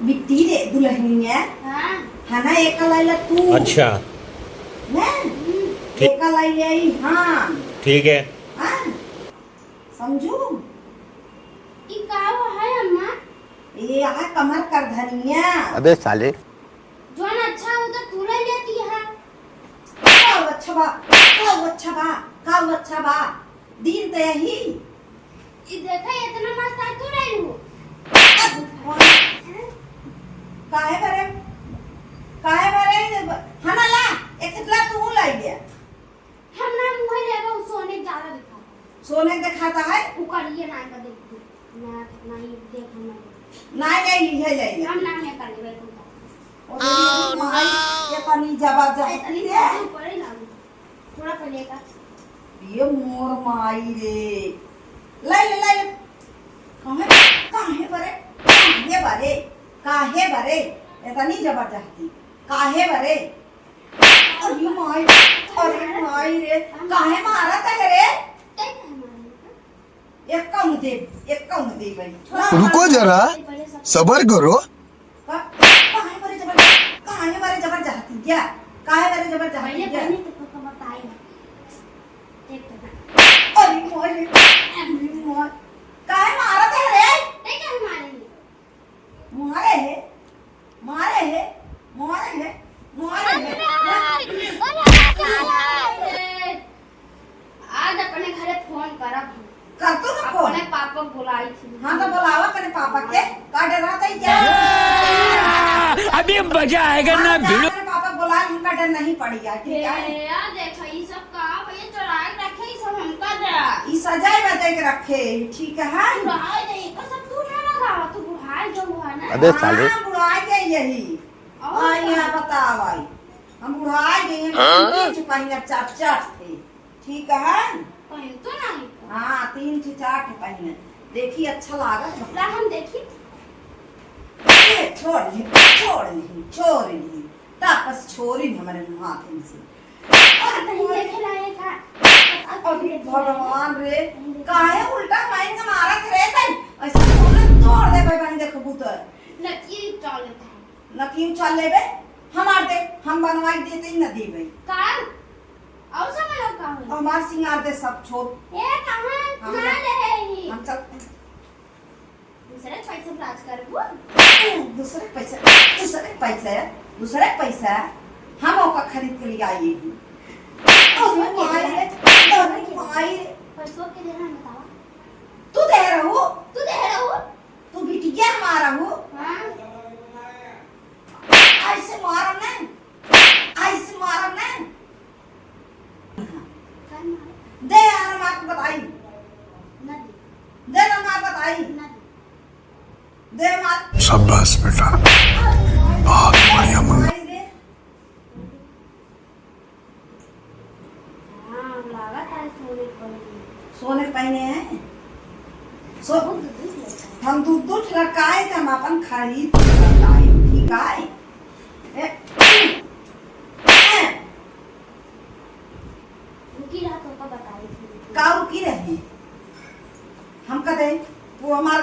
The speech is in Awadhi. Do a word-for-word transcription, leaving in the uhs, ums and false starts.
बिट्टी रे दुल्हनिया। हाँ। है ना, एका लाइला तू। अच्छा। ना? हम्म। ठीक। एका लाइले आई, हाँ। ठीक है। हाँ। समझू? ई का हो है अम्मा? ये आ कमर कर धनिया। अबे साले। जौन अच्छा हो तो तू ले लेती है। का अच्छा बा, का अच्छा बा, का अच्छा बा? दिन त यही। ई देखा, इतना मस्त आ तू रही हो। काहे बरे? काहे बरे? हना ला, एक कितला तू लाई ले। हम ना मुँह लेबे, उ सोने ज्यादा दिखाता है। सोने दिखाता है? उ करिए ना का देख दे। ना, ना ही देख हम ना। ना ले ली है, ले ले। हम ना में कर लेबे तुम तो। ओ रे माई, ये तनी जबरदस्ती रे। ऊपर ही ना। थोड़ा पहले का। ये मोर माई रे। ले ले, ले ले। काहे, काहे बरे? काहे बरे? काहे बरे? इतनी जबरदस्ती। काहे बरे? अरे माई, अरे माई रे। काहे मारत है रे? एक कम दे, एक कम दे भाई। रुको जरा, सबर करो। का-, काहे बरे जबर, काहे बरे जबर चाहती क्या? काहे बरे जबर चाहती पहले क्या? बनी तो, तो बताई। देख तो ना। अरे मोर रे, अरे मोर। काहे मारत है रे? ते काहे मारेंगे? मारे है, मारे है, मारे है, मारे है। आज अपने घरे फोन करब हम। कर तू ना फोन। अपने पापा बुलाई थी। हाँ, तो बुलावा अपने पापा के। का डर रहता है क्या? अभी मजा आएगा ना हाँ, भिड़ो। अपने पापा बुलाए, उनका डर नहीं पड़ी है, ठीक है? ए, यार, देखो, ये सब का भैया चुराए के रखे, ये सब हमका दे। ई सजाए बजाए के रखे, ठीक है? बुढ़ाए जाइए, तो सब तू ना लगावा, तू बुढ़ाए जो हुआ ना। अबे साले। हाँ, बुढ़ाए गए यही। और आई का? यहाँ बताओ आई। हम बुढ़ाए गए हैं, हाँ? तीन ठे पहिया चार चार थे, ठीक है? पहन तो नहीं। हाँ, तीन ठे चार ठे पहिया। देखी, अच्छा लागत बा। ला, हम देखी। ए, छोड़ ली, छोड़ ली, छोड़ ली। तापस छोरी भी हमारे हाथ में से। अब नहीं देखे लायक है। अब अरे नहीं देखे लायक। भगवान रे, काहे उल्टा माइन के मारत रे तन? ऐसा सोना तोड़ दे भाई, बहन देखबू तो। नकी उछाल लेता है। नकी उछाल लेबे? हमार दे, हम बनवाई देते ही न देबे। का? और सब अलग का होई? हमार सिंगार दे सब छोड़। ए, कहाँ? हम ना ना, ले ही। हम चलते हैं। दूसरे पैसे पे राज करबू? दूसरे पैसे, दूसरे पैसे, दूसरे पैसे हम ओका खरीद के ले आइए ही। अरे माई रे, अरे माई रे। पैसों के देना बतावा। तू दे रहू? तू दे रहू? तू बिटिया हमारा हू? हाँ। ऐसे मारम ना, ऐसे मारम ना। दे यार, हम आपको बताई। ना दे। दे ना, हम आपको बताई। ना दे। दे, हम आप शाबाश बेटा, बहुत बढ़िया मुन्ना। भाई दे। हाँ, लागत है सोने के पहने। सोने के पहने हैं? सो-, हम दूध दूध लटकाए थे, हम अपन खरीद के लटकाए, ठीक है? ए, ए। रुकी रहा, तो का बताई थी? का रुकी रही? हम कहते, वो हमार